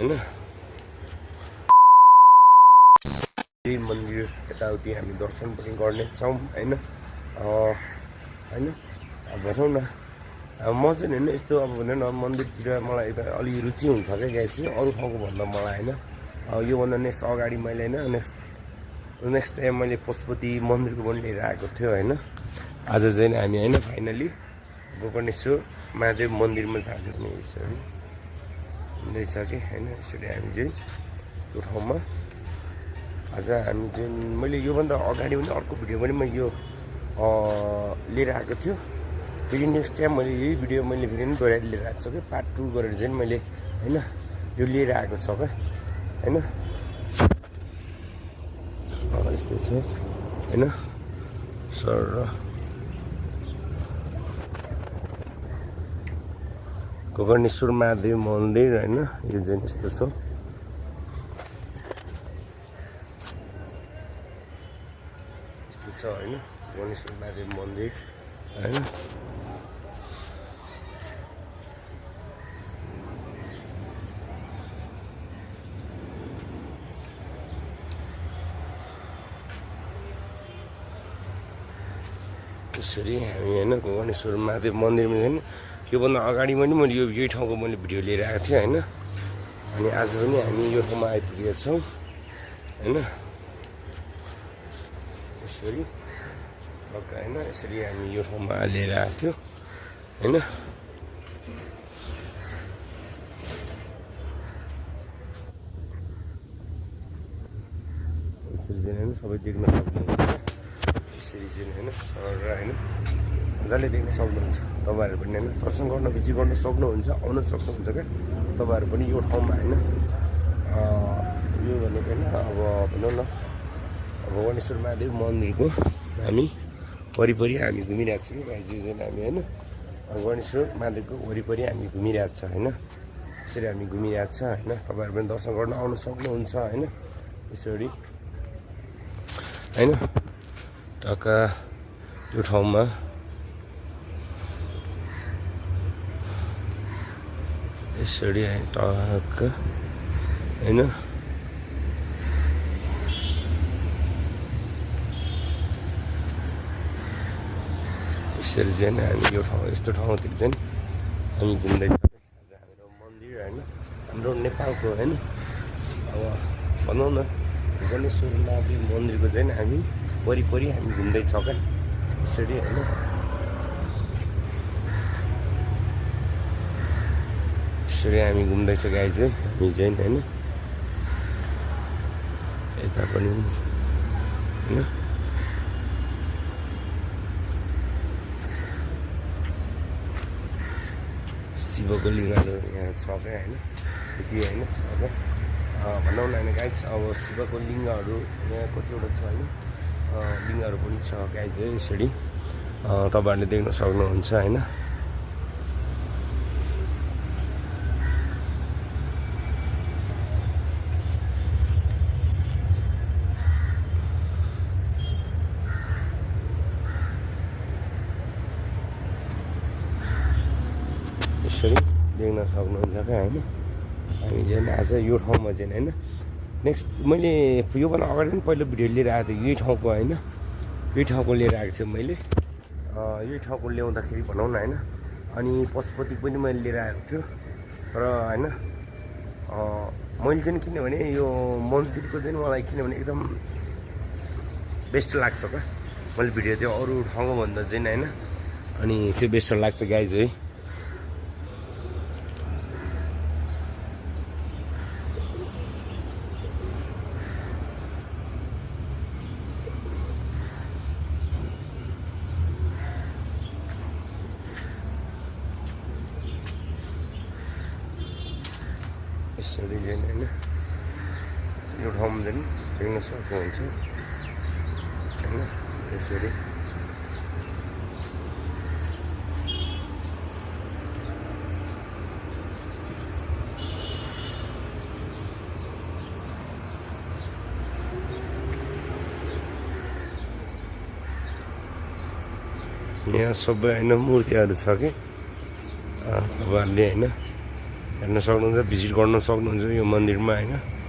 हैन। यही मन्दिर यताउति हामी दर्शन पनि गर्नेछौँ हैन। हैन भनौँ न अब म चाहिँ हैन यस्तो अब भनौँ न मन्दिरतिर मलाई यता अलि रुचि हुन्छ क्या गाइस चाहिँ अरू ठाउँको भन्दा मलाई हैन। योभन्दा नेक्स्ट अगाडि मैले हैन नेक्स्ट टाइम मैले पशुपति मन्दिरको पनि लिएर आएको थियो हैन। आज चाहिँ हामी हैन फाइनली गोकर्णेश्वर महादेव मन्दिरमा जाने पनि यसरी हुँदैछ कि हैन। यसरी हामी चाहिँ त्यो ठाउँमा आज हामी चाहिँ मैले योभन्दा अगाडि पनि अर्को भिडियो पनि मैले यो लिएर आएको थियो। फेरि नेक्स्ट टाइम मैले यही भिडियो मैले फेरि पनि दोहोऱ्याएर लिएर आएको छु क्या पार्ट 2 गरेर चाहिँ मैले हैन यो लिएर आएको छ क्या हैन। यस्तै छ हैन सर गोकर्णेश्वर महादेव मन्दिर हैन। यो चाहिँ यस्तो छ यस्तो छ हैन गोकर्णेश्वर महादेव मन्दिर हैन। यसरी हामी हैन गोकर्णेश्वर महादेव मन्दिरमा चाहिँ योभन्दा अगाडि पनि मैले यही ठाउँको मैले भिडियो लिएर आएको थिएँ हैन। अनि आज पनि हामी यो ठाउँमा आइपुगेका छौँ हैन। यसरी पक्का हैन यसरी हामी यो ठाउँमा लिएर आएको थियो हैन। यसरी चाहिँ हैन सबै देख्न सक्नुहुन्छ यसरी चाहिँ हैन सर हैन मजाले देख्न सक्नुहुन्छ तपाईँहरू पनि हैन दर्शन गर्न भिजिट गर्न सक्नुहुन्छ आउन सक्नुहुन्छ क्या तपाईँहरू पनि यो ठाउँमा हैन। यो भनेको हैन अब भनौँ न गोकर्णेश्वर महादेव मन्दिरको हामी वरिपरि हामी घुमिरहेको छौँ गाइस। चाहिँ हामी हैन गोकर्णेश्वर महादेवको वरिपरि हामी घुमिरहेको छ हैन। यसरी हामी घुमिरहेको छ हैन। तपाईँहरू पनि दर्शन गर्न आउन सक्नुहुन्छ हैन। यसरी हैन टक्क यो ठाउँमा यसरी टक्क हैन। यसरी चाहिँ हामी यो ठाउँ यस्तो ठाउँतिर चाहिँ हामी घुम्दैछौँ। आज हाम्रो मन्दिर हैन हाम्रो नेपालको हैन अब भनौँ न गोकर्णेश्वर महादेव मन्दिरको चाहिँ हामी वरिपरि हामी घुम्दैछौँ क्या यसरी हैन। यसरी हामी घुम्दैछ गाइस चाहिँ हामी चाहिँ हैन यता पनि हैन। शिवको लिङ्गहरू यहाँ छ क्या होइन यति होइन अब भनौँ न होइन गाइस अब शिवको लिङ्गहरू यहाँ कतिवटा छ होइन लिङ्गहरू पनि छ गाइस चाहिँ यसरी तपाईँहरूले देख्न सक्नुहुन्छ होइन। यसरी देख्न सक्नुहुन्छ क्या होइन। हामी चाहिँ आज यो ठाउँमा चाहिँ होइन नेक्स्ट मैले योभन्दा अगाडि पनि पहिलो भिडियो लिएर आएको थिएँ यही ठाउँको होइन। यही ठाउँको लिएर आएको थिएँ मैले यही ठाउँको ल्याउँदाखेरि भनौँ न होइन। अनि पशुपति पनि मैले लिएर आएको थियो तर होइन मैले चाहिँ किनभने यो मन्दिरको चाहिँ मलाई किनभने एकदम बेस्ट लाग्छ क्या मैले भिडियो त्यो अरू ठाउँको भन्दा चाहिँ होइन। अनि त्यो बेस्ट लाग्छ गाइस है। यसरी चाहिँ होइन यो ठाउँमा चाहिँ देख्न सक्नुहुन्छ होइन। यसरी यहाँ सबै होइन मूर्तिहरू छ कि तपाईँहरूले होइन हेर्न सक्नुहुन्छ, भिजिट गर्न सक्नुहुन्छ यो मन्दिरमा होइन।